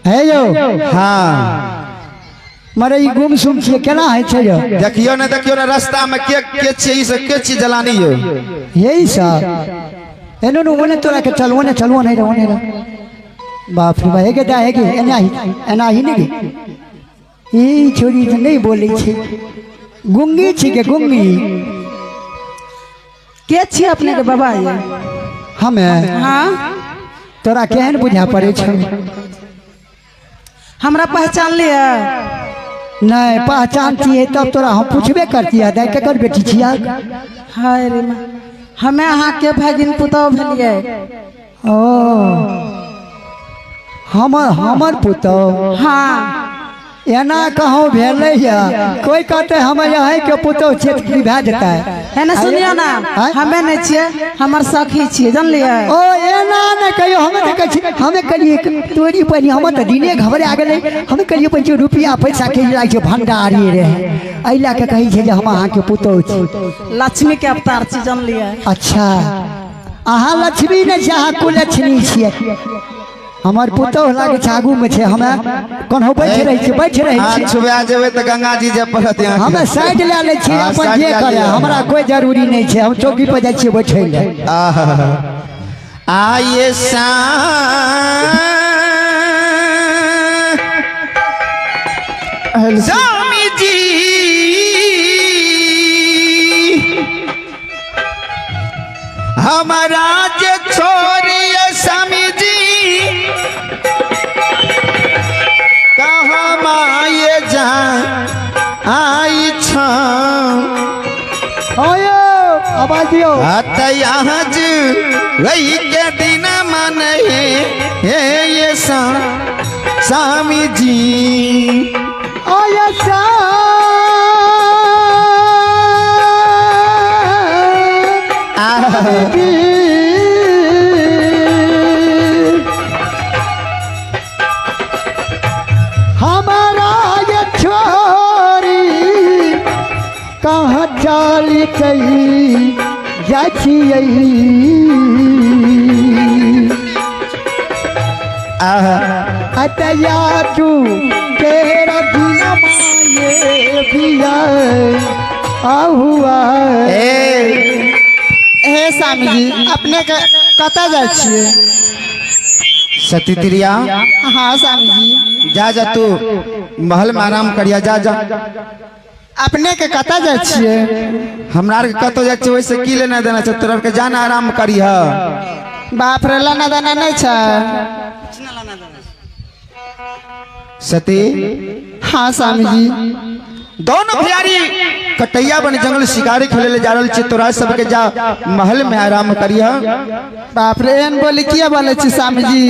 हे यौ। हाँ। मरे ई गुमसुम छियै, केना होइ छै यौ? देखियो ने, देखियो ने, रास्ता में के के छियै ई सब, के छियै जलानी यौ? यही सब एनो नु ओने तोरा के चल, ओने चल, ओने रह, ओने रह। बाप रे बाप, हे के दा हे के एना ही, एना ही नहीं ई छोरी तऽ नहीं बोलै छै, गुंगी छी के गुंगी। के छियै अपने के बाबा ये? हमे? हाँ। तोरा केहन बुझा पड़ै छौ? हमरा पहचान लिअ? नहीं पहचान छियै तब तोरा हम पूछबे करतियै, दाइ केकर बेटी छियै? हाय रे माँ, हमे अहाँके भगिन पुतहु भेलियै। ओ हमर हमर पुतहु? हाँ। एना कहूँ भेलै या कोई कहते हम यहीं के पुतहु छियै तऽ की भए जेतै? है ना, सुनियो ना। आँय? हमे नहि छियै, हमर सखी छियै, जानलियै? ओ एना नहि कहियो, हमे तऽ कहै छी, हमे कहलियै तोरी बहिनी, हमर तऽ दिने घबरा गेलै। हमे कहलियै बहिन रुपया पैसा के लागि छै भंडारी रहै, एहि लए कऽ कहै छै जे हम अहाँके पुतहु छी। लक्ष्मी के अवतार छी, जानलियै? अच्छा, अहाँ लक्ष्मी नहि छियै, अहाँ कुलक्ष्मी छियै। हमर पुतोह लागै छै आगू में छै, हमे कोनहो बैठ रहै छियै, बैठ रहै अहाँ छियै। छुआ जेबै तऽ गंगा जी जे पड़त यहाँ। हमे साइड लए लै छियै। हाँ, अपन साइड जे लए करे लिअ। हमरा कोई जरूरी नहि छै, हम चौकी पर जाइ छियै बैठै लए। आहा। आये सा स्वामी जी, हमारा जे छोड़िए स्वामी जी, कहाँ माये जा आई छा। आयो आवाज दियौ। आज वही के दिन मन हे हे ये सा स्वामी जी। आया सा जी, हमारा ये छोरी कहाँ चली चली जाइ छियै? अतया तू तेरा दिन माये बिया आहुआ। ए हे स्वामी जी, अपने के कतऽ जाइ छियै? सती त्रिया। हाँ स्वामी जी। जा जा, तू महल में आराम करिया, जा जा। अपने के कतऽ जाइ छियै? हमरा आरके कतौ जाइ छियै ओहिसे की लेना देना छै तोरा आरके? जाना आराम करिह। बाप रे, लेना देना नहि छै? सती। हाँ स्वामी जी। दोनों भैयारी कटैया बन जंगल शिकारी खेले ले जा रहल छी, तोरा सबके जा महल में आराम करिह। बाप रे, एहन बोली किया बोलै छी स्वामी जी?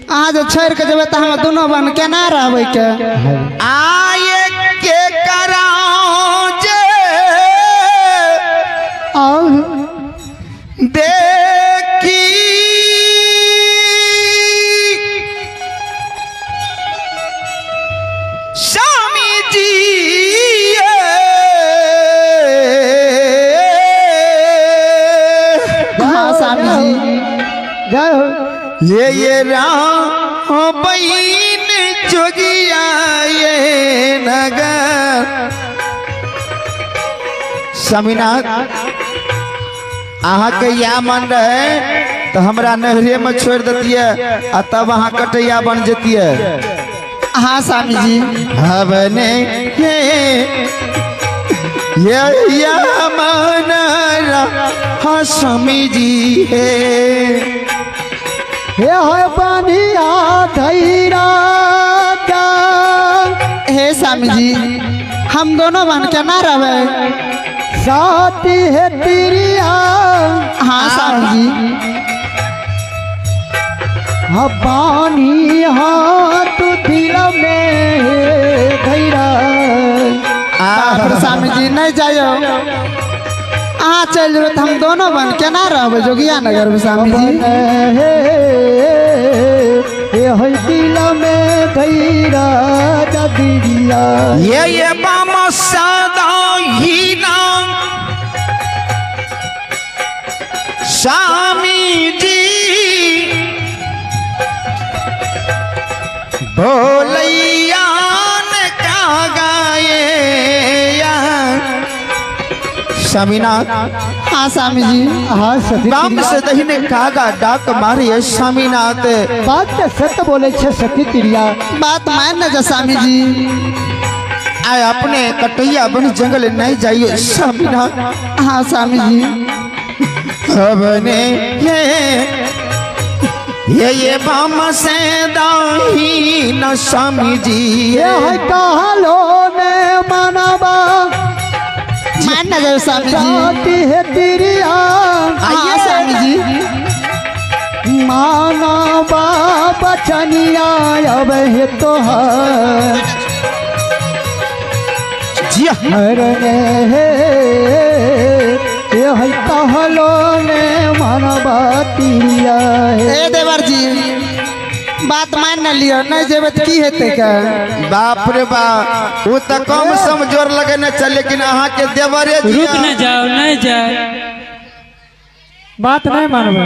अहाँ जे छोड़ि के जेबै तऽ हम दुनू बहन केना रहबै के? आये के कराओ जे आउ देखी स्वामी जी। हाँ स्वामी जी। जय हो। ये राम बहन जोगिया ये नगर स्वामीनाथ, अहाँके इएह मन रहे तऽ हमरा नहरे में छोड़ि देतियै आ तब अहाँ कटैया बन जतियै। हाँ स्वामी जी। हवने हे ये या मन हाँ स्वामी जी हे। हे हो बनिया धैरा। हे स्वामी जी, हम दोनों बहन केना रहबै? साथी है तिरिया। हाँ स्वामी जी। हाँ पानी हाथ दिल में धैरा। बाप रे स्वामी जी, नहीं जाइयो, अहाँ चलि जेबै तऽ हम दोनों बहन केना रहबै जोगिया नगर में स्वामी जी? हे हे हो दिल में धैरा दिया। ये बाम सदा ही नाम स्वामी जी। भोलैया ने का गाए स्वामीनाथ। हाँ स्वामी जी। हाँ सती बाम से दहीने कागा डाक मारी स्वामीनाथ। बात तो सत्य बोले छे सती तिरिया। बात मान न जा स्वामी जी। आए अपने कटैया बन जंगल नहीं जाइए स्वामीनाथ। हाँ स्वामी जी। अपने ये बाम से दाही न स्वामी जी। ये कहलो ने मनवा मान न जाओ स्वामी जी। जाती है तिरिया। हाँ स्वामी जी। मानवा बचनिया अब है तो हरने हे ये है कहलो ने मनवा तिरिया। ए देवर जी बात मान न लियो, नहीं जेबे त की हेतै के? बाप रे बाप, वो तो कम सम जोर लगे न चल, लेकिन अहाँ के देवरे जी रुक न जाओ, नहीं जाए, बात नहीं मानबे।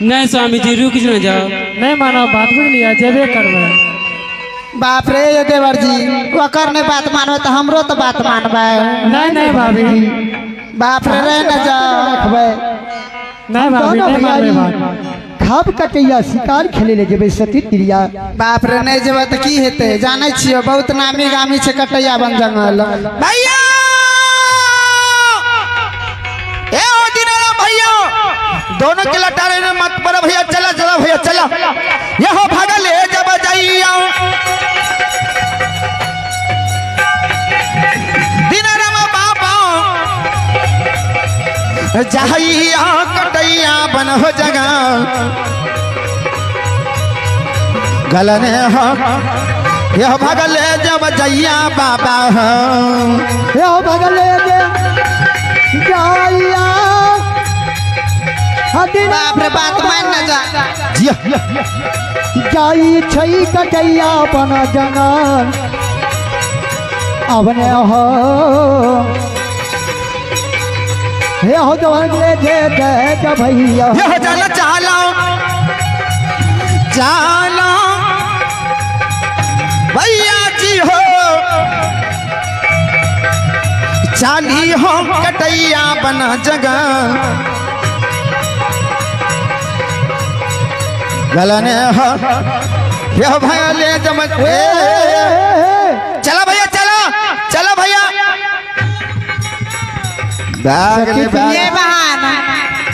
नहीं स्वामी जी रुक न जाओ, नहीं मानो बात, बुझलिए जेबे करबे। बाप रे ये देवर जी ओकर नहीं बात मानबे तो हमरो तो बात मानबे। नहीं नहीं भाभी। बाप रे रह न जाओ। रखबे नहीं भाभी नहीं मानबे बात। खाब कटैया शिकार खेले ले जेबे सती तिरिया। बाप रे नहीं जेबे त की हेतै? जानै छियो बहुत नामी गामी छै कटैया बन जंगल। भैया ए ओ दिनारा भैया दोनों के लटारे में मत पड़ो भैया, चला चला भैया चला। यहो भागल ले जब जाइया दिनारा बाबा जाइया कटैया बन हो जगह गलने हो यह भगले जब जैया बाबा हो। यह भगले जाइया। बाप रे बात मान न जा। जाई छई कटैया बन जंगल अबने हो हे हो दे दे दे भैया। ये चल चालो चालो भैया जी हो चाली हो कटैया बना जगह गलने हो यह भैया ले जम। चला भैया चला चला भैया। ये बहाना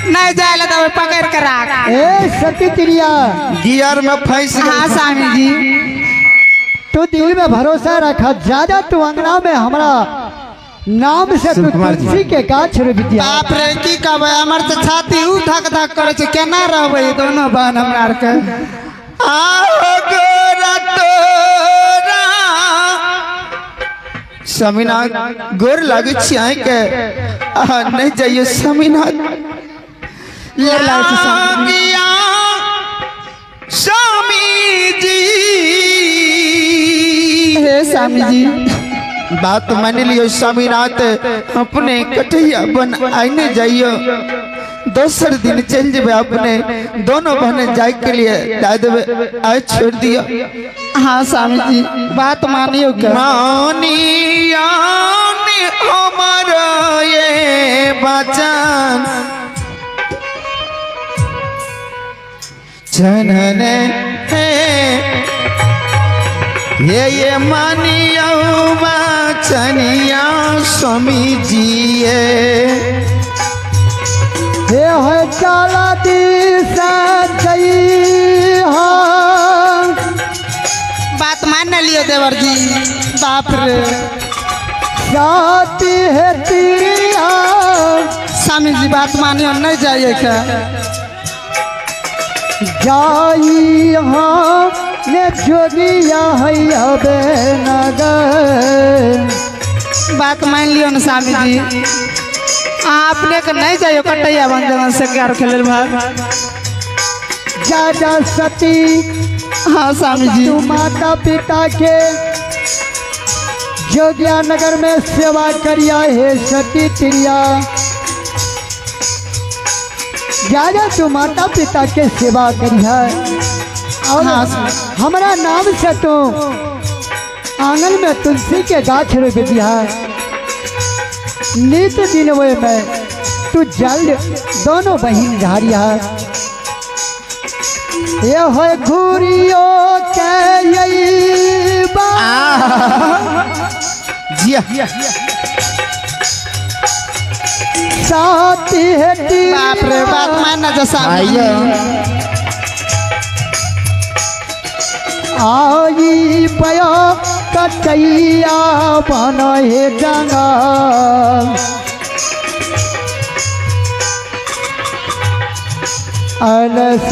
नहीं जाए तो पकड़ कर राख। ए सती तिरिया गियर में फंस। हाँ स्वामी जी तू दिल में भरोसा रखा, ज्यादा तू अंगना में हमारा नाम से तू तुलसी के गाछ रोपि दिया। बाप रे की कहबै, हमर तो छाती उ धक धक करे छै, केना रहबै दोनों बहन हमरा आर के। आओ गोरा तोरा स्वामीनाथ गोर लागै छी अहाँ के, अहाँ नहीं जाइयो स्वामीनाथ। लागिया स्वामी जी। हे स्वामी जी बात मान लियो स्वामीनाथ, अपने कटैया बन आने जाइयो, दोसर दिन चल जेबे अपने दोनों बहन जाए के लिए दे देबे, आय छोड़ दियो। हाँ स्वामी जी बात मानियो के। मानिया हमर ये बचन जनने ये मानियो बचनिया स्वामी जी। हे हो चला दिशा जइहा। बात मान न लियो देवर जी। बाप रे जाती है तिरिया। स्वामी जी बात मानियो नहीं जाइए क्या? जाई हाँ ने जोगिया है अबे नगर। बात मान लियो न स्वामी जी, अपने के नहीं जाइयो कटैया बन जंगल से कार खेले भाग। जा जा सती। हाँ स्वामी जी तू माता पिता के जोगिया नगर में सेवा करिया हे सती तिरिया। जा जा तू माता पिता के सेवा करिया, और हाँ। हमारा नाम से तो आंगन में तुलसी के गाछ रोप दिया, नित दिन वे में तू जल दोनों बहिन झारिया। ये हो घूरियो के यही बा जिया साथी है बाप रे बात मान ना जा स्वामी जी। आइयो आई पयो कटैया बन हे जंगल। अलस